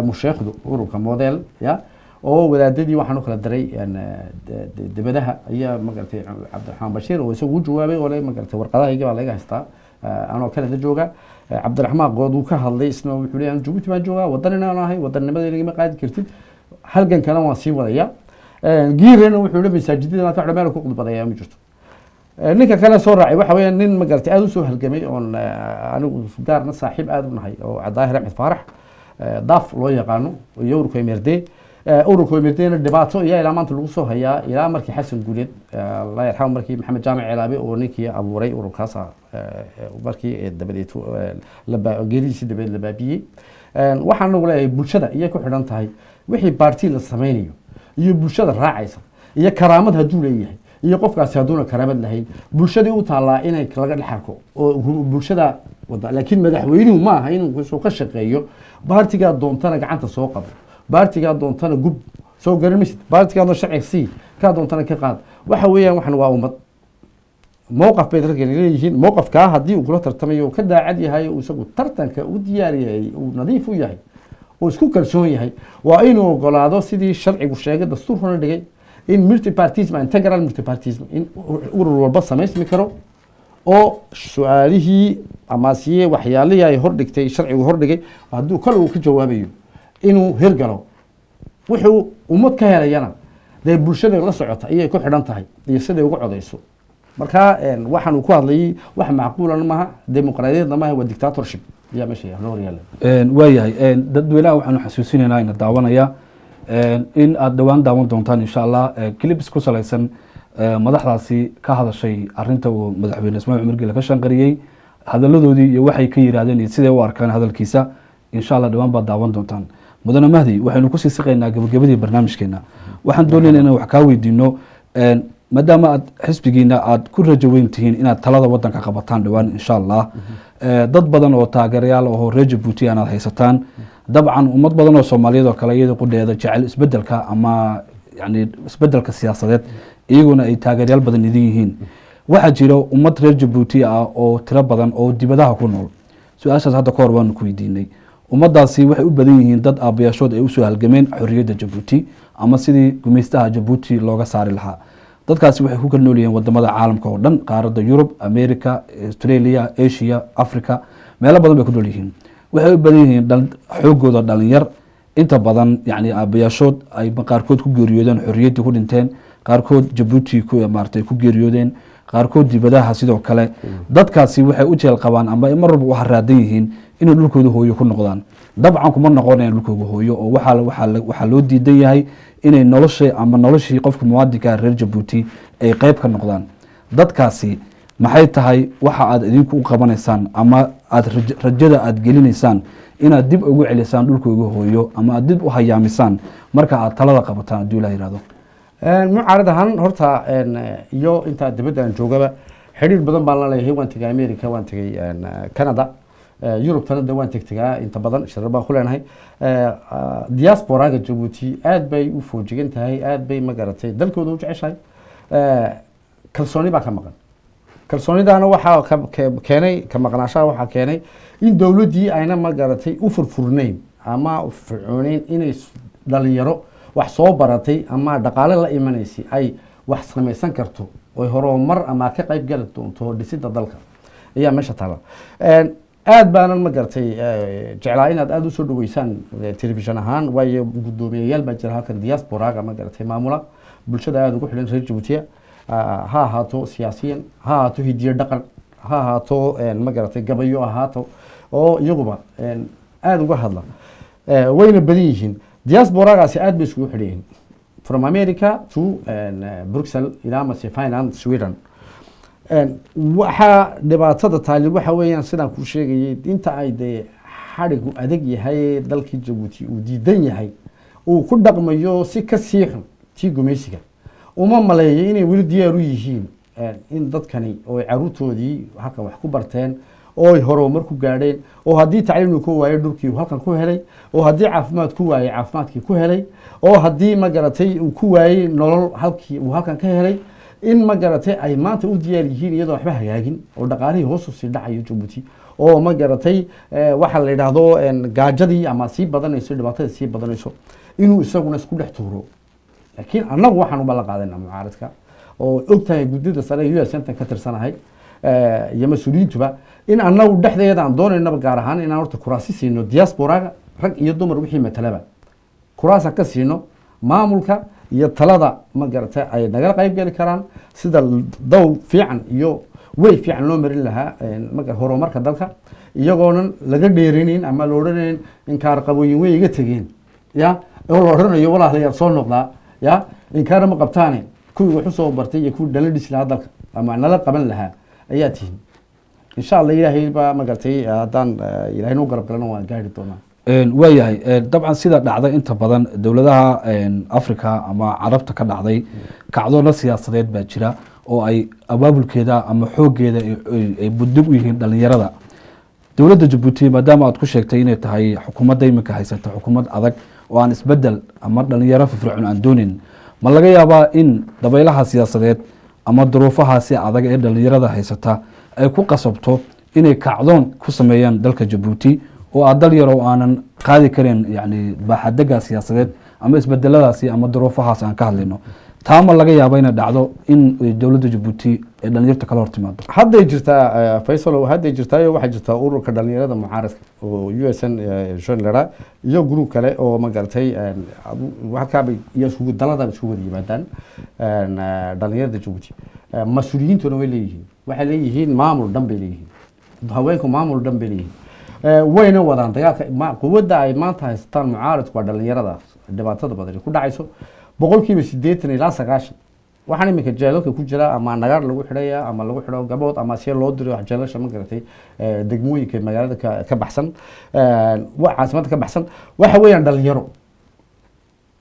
musheekhdu ururka model ya oo wadaadadii waxaan u kala diray debadaha ayaa, ma garatay, Cabdiraxmaan Bashiir oo isagu u jawaabay oo le, ma garatay, warqadahayga baa laga haystaa anoo Canada jooga. Cabdiraxmaan Good uu ka hadlay isna, wuxuu leeyahay Jabuuti baan joogaa, wadanina aan ahay, wadannimada inagama qaadi kartid, halgankana waan sii wadaya. Giirena wuxuu le masaajidada maanta wax meel ku khudbadaya ma jirto. Ninka kale soo raacay waxa weeyaan nin, ma garatay, aada usoo halgamay oon anigu gaarna saaxiib aada u nahay oo Daahir Axmed Faarax Daaf loo yaqaano iyo ururka MRD. Ururka MRD-na dhibaato ayaa ilaa maanta lagu soo hayaa, ilaa markii Xasan Guuleed allah yarxamo, markii Maxamed Jaamac Ceelaabe oo ninkii abuuray ururkaas markii dabadeed geeridiisii dabadeed la baabiyey. Waxaan nagu leeyahay bulshada iyay ku xidhan tahay wixii baarti la sameynayo iyo bulshada raacaysa iyo karaamad hadduu leeyahay iyo qofkaasi hadduuna karaamad lahayn, bulshadii u taallaa inay laga dhex arko oo bulshada wada. Laakiin madaxweynuhu ma aha inuu soo ka shaqeeyo baartigaa doontana gacanta soo qabo, baartigaa doontana gub, soo garan maysid, baartigaa doon sharciga sii, kaa doontana ka qaad. Waxa weeyaan waxan waa ummad mowqaf bay dadkani leeyihiin. Mowqafkaa haddii uu kula tartamayo uu ka daacad yahay, uu isagu tartanka u diyaar yahay, uu nadiif u yahay oo isku kalsoon yahay, waa inuu ogolaado sidii sharcigu sheegay, dastuurkuna dhigay, in multipartism, integral multipartism, in urur walba samaysmi karo oo su-aalihii amaasiye waxyaalihii ay hordhigtay sharcigu hordhigay hadduu kale uu ka jawaabayo inuu hirgalo. Wuxuu ummad ka helayana dee bulshada la socota ayay ku xidhan tahay iyo siday uga codeyso. Marka waxaan uu ku hadlayay wax macquulana maaha, dimuqraadiyadna maaha, waa dictatorship ayaa meesha loo horyaala. Waayahay, dadweynaha waxaanu xasuusinaynaa ina daawanaya in aada dhowaan daawan doontaan insha Allah clips ku salaysan madaxdaasi ka hadashay arinta uu madaxweyne Ismail Cumar Geele ka shanqariyey, hadaladoodii iyo waxay ka yidhahdeen iyo siday u arkaan hadalkiisa. Insha Allah dhowaan baad daawan doontaan. Mudane Mahdi, waxaynu kusii siqaynaa gabagabadii barnaamijkeena. Waxaan doonayna inaan wax kaa weydiino, maadaama aad xisbigiina aad ku rajo weyn tihiin inaad talada wadanka qabataan dhowaan insha Allah. Dad badan oo taageerayaal oo reer Jabuuti aanaad haysataan, dabcan ummad badan oo Soomaaliyeed oo kale iyada qudheeda jecel isbedelka ama yani isbedelka siyaasadeed, iyaguna ay taageerayaal badan idin yihiin. Waxaa jira ummad reer Jabuuti ah oo tiro badan oo dibadaha ku nool. Su-aashaas hadda ka hor waanu ku weydiinay. Ummaddaasi waxay u badan yihiin dad aabbayaashood ay usoo halgameen xorriyadda Jabuuti ama sidii gumeystaha Jabuuti looga saari lahaa. Dadkaasi waxay ku kala nool yihiin wadamada caalamka oo dhan, qaaradda Yurub, America, Australia, Asia, Africa, meelo badan bay ku nool yihiin. Waxay u badan yihiin xoogooda dhalinyar inta badan, yani aabbayaashood ay qaarkood ku geeriyoodeen xorriyaddii, ku dhinteen, qaarkood Jabuuti ku maaragtay ku geeriyoodeen, qaarkood dibadaha sidoo kale. Dadkaasi waxay u jeel qabaan ama ay mar walba u haraadan yihiin inay dhulkooda hooyo ku noqdaan. Dabcan kuma noqonayaan dhulkooda hooyo oo waxaa loo diidan yahay inay nolosha ama noloshii qofka muwaadinka reer Jabuuti ay qeyb ka noqdaan. Dadkaasi maxay tahay waxa aad idinku u qabanaysaan ama aad rajada aad gelinaysaan inaad dib ugu celisaan dhulkooga hooyo ama aad dib u hayaamisaan marka aad talada qabataan, hadduu Ilaah yihahdo? Mucaarad ahaan horta iyo intaa dibadda aan joogaba xidhiir badan baan la leeyahay. Waan tegay America, waan tegay Canada, Yurubtana de waan tegtegaa inta badan, shirar baan ku leenahay. Diasporaga Jabuuti aad bay u foojigan tahay, aad bay, ma garatay, dalkooda u jeceshahay. Kalsooni baa ka maqan. Kalsoonidaana waxaa keenay ka maqnaashaha, waxaa keenay in dowladdii ayna, ma garatay, u furfurnayn ama fircooneyn inay dhalinyaro wax soo baratay ama dhaqaale la imanaysay ay wax samaysan karto oy horumar ama ka qayb gali doonto dhisidda dalka ayaa meesha taala. Aad baanan, ma garatay, jeclaa inaad aada usoo dhaweysaan telefishan ahaan, waayo guddoomiyayaal baa jira halkan diasporaga, ma garatay, maamula bulshada aada ugu xidhan reer Jabuutiya, ha ahaato siyaasiyan, ha ahaato hidiyo dhaqan, ha ahaato, ma garatay, gabayo ahaato, oo iyaguba aada uga hadla. Wayna badan yihiin diasporagaasi, aad bay isugu xidhan yihiin from America to Bruxelles ilaa mase Finland, Sweden. Waxaa dhibaatada taali waxa weeyaan, sidaan kuu sheegayay, inta ay dee xadhigu adag yahay, dalkii Jabuuti uu diidan yahay, uu ku dhaqmayo si ka sii xun tii gumaysiga, uma maleeyo inay weli diyaar u yihiin in dadkani oo ay caruurtoodii halkan wax ku barteen oo ay horumar ku gaadheen, oo haddii tacliin uu ku waayay dhulkii uu halkan ku helay, oo haddii caafimaad ku waayay caafimaadkii ku helay, oo haddii, ma garatay, uu ku waayey nolol halkii uu halkan ka helay, in, ma garatay, ay maanta u diyaar yihiin iyadoo waxba hagaagin oo dhaqaalihii hoos usii dhacayo Jabuuti oo, ma garatay, waxa la yidhaahdo gaajadii ama sii badanayso, dhibaatada sii badanayso, inuu isaguna isku dhex tuuro. Laakiin annagu waxaan u ballan qaadayna mucaaradka oo og tahay guddida sare ee USN tan ka tirsanahay iyo mas-uuliyiintuba in annagu dhexdeeda aan doonaynaba gaar ahaan inaan horta kuraasi siino diasporaga, rag iyo dumar wixii matalaba kuraasa ka siino maamulka iyo talada, ma garatay, ay nagala qayb geli karaan sida daw fiican iyo way fiican loo marin lahaa horumarka dalka, iyagoonan laga dheerinin ama la odhanayn inkaar qabooyin way iga tegeen ya, oo la odhanayo walaalayaal soo noqdaa ya, inkaara ma qabtaane, kuwii wax usoo bartay iyo kuwii dhala dhisi lahaa dalka ama nala qaban lahaa ayaa tihin. Insha Allah, Ilaahay baa, ma garatay, haddaan Ilaahay noo garab galana waan gaari doonaa. Waayahay. Dabcan sida dhacday inta badan dowladaha Africa ama Carabta ka dhacday, kacdoona siyaasadeed baa jira oo ay abaabulkeeda ama xooggeeda ay buddig u yihiin dhalinyarada. Dowladda Jabuuti, maadaama aad ku sheegtay inay tahay xukuumadda iminka haysata xukuumad adag oo aan isbedel ama dhalinyaro firfircoon aan doonin, ma laga yaabaa in dabaylaha siyaasadeed ama duruufahaasi adag ee dhalinyarada haysata ay ku qasabto inay kacdoon ku sameeyaan dalka Jabuuti oo aad dal yar oo aanan qaadi karin yani baaxadega siyaasadeed ama isbedeladaasi ama duruufahaas aan ka hadlayno? Taa ma laga yaaba inay dhacdo in dowladda Jabuuti ay dhalinyarta kala hor timaado? Hadday jirtaa, Faysal, hadday jirtaayo. Waxaa jirtaa ururka dhalinyarada mucaaradka oo USN jeune iyo group kale oo, ma garatay, halkaabay iyo iskugu daladaba isku wada yimaadaan dhalinyarada Jabuuti. Mas-uuliyiintuna way leeyihiin, waxay leeyihiin maamul dhan bay leeyihiin, haweenku maamul dhan bay leeyihiin, wayna wadaan dagaalka. Quwadda ay maanta haysataan mucaaradku waa dhalinyaradaas dhibaatada badani ku dhacayso. 80% ilaa 90% waxaan iminka jeelalka ku jira ama nagaar lagu xidhaya ama lagu xidho gabood ama see loo diro jeelasha, ma garatay, degmooyinka magaalada ka baxsan, caasimadda ka baxsan, waxa weeyaan dhalinyaro.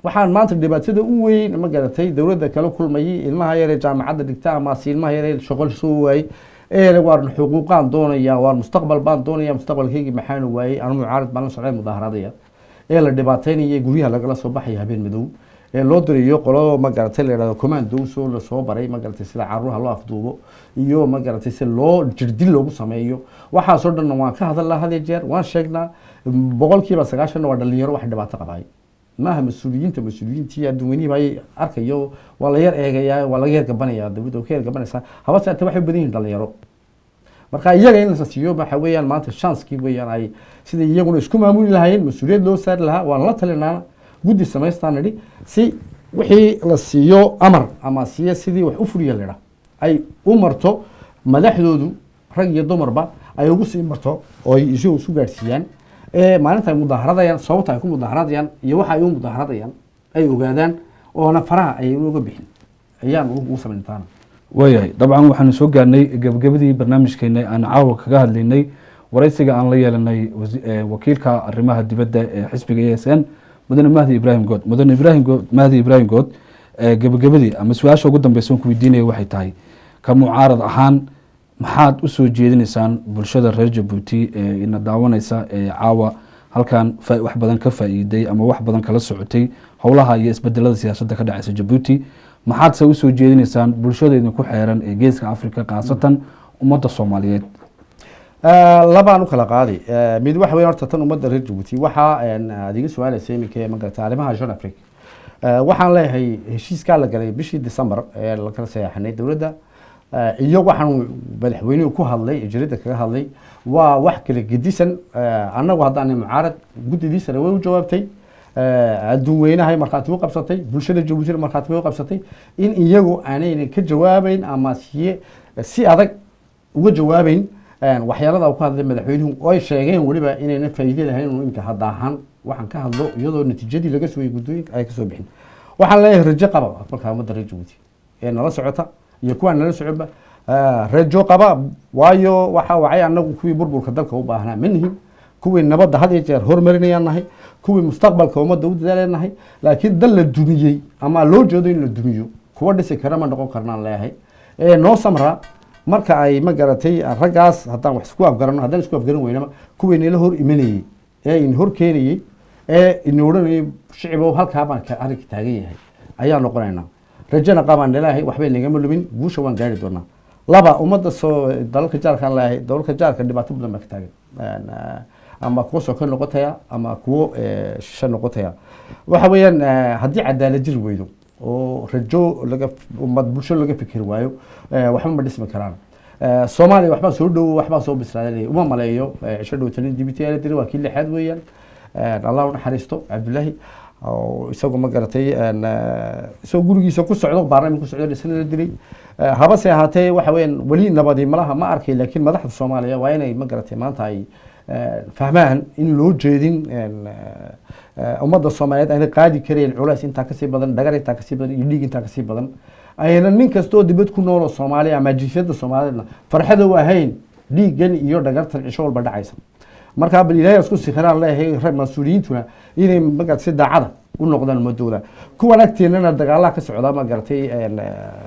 Waxaan maanta dhibaatada u weyn, ma garatay, dowladda kala kulmayay ilmaha yaree jaamacadda dhigta ama si ilmaha yaree shaqo soo waayey. Ee waan xuquuqaan doonaya, waan mustaqbal baan doonaya, mustaqbalkaygii maxaanu waayey? Anu mucaarad baan la socday mudaaharadaya ee la dhibaataynaya, guryaha lagala soo baxaya habeen madow, ee loo dirayo qolo, ma garatay, la yidhahdo commando, soo lasoo baray, ma garatay, sida caruuraha loo afduubo iyo, ma garatay, si loo jirdil loogu sameeyo. Waxaasoo dhanna waan ka hadalnaa, had iyo jeer waan sheegnaa. 90%-na waa dhalinyaro wax dhibaato qabaay, maaha mas-uuliyiinta. Mas-uuliyiintii adduunweynihii baa arkayo, waa la yar eegayaa, waa laga yar gabanaya, dowladda way ka yar gabanaysaa. Habase ate waxay u badan yihiin dhalinyaro. Marka iyaga in la siiyo waxa weeyaan maanta chance-kii weeyaan ay sidai iyaguna isku maamuli lahaayeen, mas-uuliyad loo saari lahaa. Waan la talinaa, guddi samaystaan nidhi, si wixii la siiyo amar ama siiyo sidii wax u fuliya lidha ay u marto madaxdoodu, rag iyo dumarba ay ugu sii marto oo ay isu gaadhsiiyaan, ee maalinta ay mudaaharadayaan, sababta ay ku mudaaharadayaan iyo waxa ay u mudaaharadayaan ay ogaadaan, oona faraha ay uga bixin ayaan ugu samayntaana. Waayahay, dabcan waxaanu soo gaarnay gebagabadii barnaamijkeena aan caawa kaga hadlaynay waraysiga aan la yeelanay wakiilka arrimaha dibadda ee xisbiga ESN, mudane Mahdi Ibrahim Good. Mudane Ibrahim Good, Mahdi Ibrahim Good, gebagabadii ama su-aasha ugu dambeysa aan ku weydiinaya waxay tahay, ka mucaarad ahaan maxaad usoo jeedinaysaan bulshada reer Jabuuti ee ina daawanaysa, ee caawa halkan wax badan ka faa'iiday ama wax badan kala socotay howlaha iyo isbedelada siyaasadda ka dhacaysa Jabuuti? Maxaadse usoo jeedinaysaan bulshada idinku xeeran ee Geeska Africa, khaasatan ummadda Soomaaliyeed? Labaan u kala qaadi. Mid waxa weyn horta tan ummadda reer Jabuuti waxaa aad iga su-aalaysa iminka, ma garata, arrimaha Jeune Afrique. Waxaan leeyahay heshiiskaa la galay bishii December ee la kala saxeexanay dowladda iyo waxaan madaxweynuhu ku hadlay, jaridda kaga hadlay, waa wax kala gedisan. Annagu haddaanay mucaarad, guddidiisana way u jawaabtay, adduun weynahay markhaati u qabsatay, bulshada Jabuutina markhaati bay u qabsatay in iyagu aanaynan ka jawaabayn ama siye si adag uga jawaabayn waxyaalada uu ka hadlay madaxweynuhu, oo ay sheegeen weliba inaynan faa'iido lahayn inuu imika hadda ahaan waxaan ka hadlo, iyadoo natiijadii laga sugayay guddooyinka ay kasoo bixin. Waxaan leeyahay rajo qaba markaa ummadda reer Jabuuti ee nala socota iyo kuwaan nala soconba, rajo qaba, waayo waxa wacay annagu kuwii burburka dalka u baahnaa ma nihin, kuwii nabadda had iyo jeer hormarinayaan nahay, kuwii mustaqbalka ummadda u dadaalayaan nahay. Laakiin dal la dumiyey ama loo jeedo in la dumiyo kuwa dhisi kara ma noqon karnaan leeyahay. Ee noo samra marka ay, ma garatay, raggaas haddaan wax isku afgarano, haddaan isku afgaran weynaba, kuwii nala hor imanayey ee in hor keenayey ee ina odhanayay shicibow halkaa baan arrinka taagan yahay ayaan noqonaynaa. Rajana qabaan leeyahay, waxbay nagama lumin, guusha waan gaari doonaa. Laba, ummadda soo dalalka jaarkaan leeyahay, dalalka jaarka dhibaato badan baa ka taagan, ama kuwo soka noqotaya ama kuwo shishe noqotaya. Waxa weeyaan haddii cadaalad jiri weydo oo rajo laga ummad bulsho laga fikiri waayo, waxba ma dhismi karaan. Soomaaliya waxbaa soo dhowo, waxbaa soo bislaaday uma maleeyo. Cisho dhow talin DBT la diray, waa kii lixaad weeyaan. Allah u naxariisto Cabdullaahi oo isagu, ma garatay, isagoo gurigiisa ku socdo, baarlamaanka ku socdo dhisna la dilay. Habase ahaatee waxa weeyaan weli nabadi malaha ma arkay. Laakiin madaxda Soomaaliya waa inay, ma garatay, maanta ay fahmaan in loo jeedin ummadda Soomaaliyeed ayna qaadi karayn culays intaa kasii badan, dhagar intaa kasii badan iyo dhiig intaa kasii badan. Ayna nin kastoo dibad ku nool oo Soomaaliya ama jinsiyadda Soomaaliyeedna farxada u ahayn dhiiggan iyo dhagartan cisho walba dhacaysa. Marka bal Ilaahay isku sikhiraan leeyahay rag mas-uuliyiintuna inay magarata si daacada u noqdaan ummadooda. Kuwan agteenana dagaalaha ka socda, ma garatay,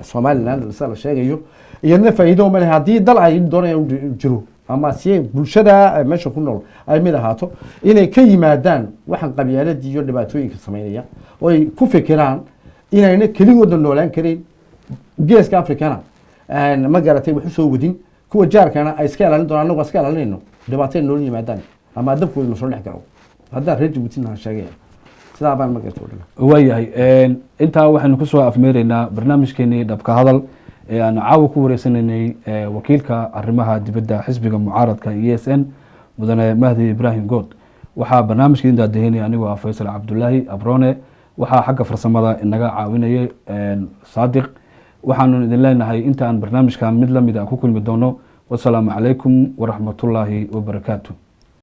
Somaliland sida la sheegayo, iyadna faa'iido ma leh. Haddii dal ay doonayaan u jiro ama si bulshada meesha ku nool ay mid ahaato, inay ka yimaadaan waxaan qabyaaladii iyo dhibaatooyinka sameynaya, oo ay ku fikiraan inayna keligooda noolaan karin Geeska Afrikana, ma garatay, wax usoo wadin, kuwa jaarkana ay iska ilaalin doonaan. Annagu iska ilaalinayno dhibaatay noola yimaadaan ama dabkooda nasoo dhex galo. Haddaan reer Jabuutina sheegaya sidaa baan, ma garatay, odhan. Waayahay, intaa waxaynu kusoo afmeeraynaa barnaamijkeenii Dhabka Hadal ee aan caawa ku wareysanaynay wakiilka arrimaha dibadda xisbiga mucaaradka ESN, mudane Mahdi Ibrahim Good. Waxaa barnaamijka idin daadahinaya anigoo ah Faysal Cabdulaahi Abrone, waxaa xagga farsamada inaga caawinayay Saadiq. Waxaanu idin leenahay inta aan barnaamijkan mid lamid a ku kulmi doono, wasalaamu calaykum waraxmatullaahi wabarakaatu.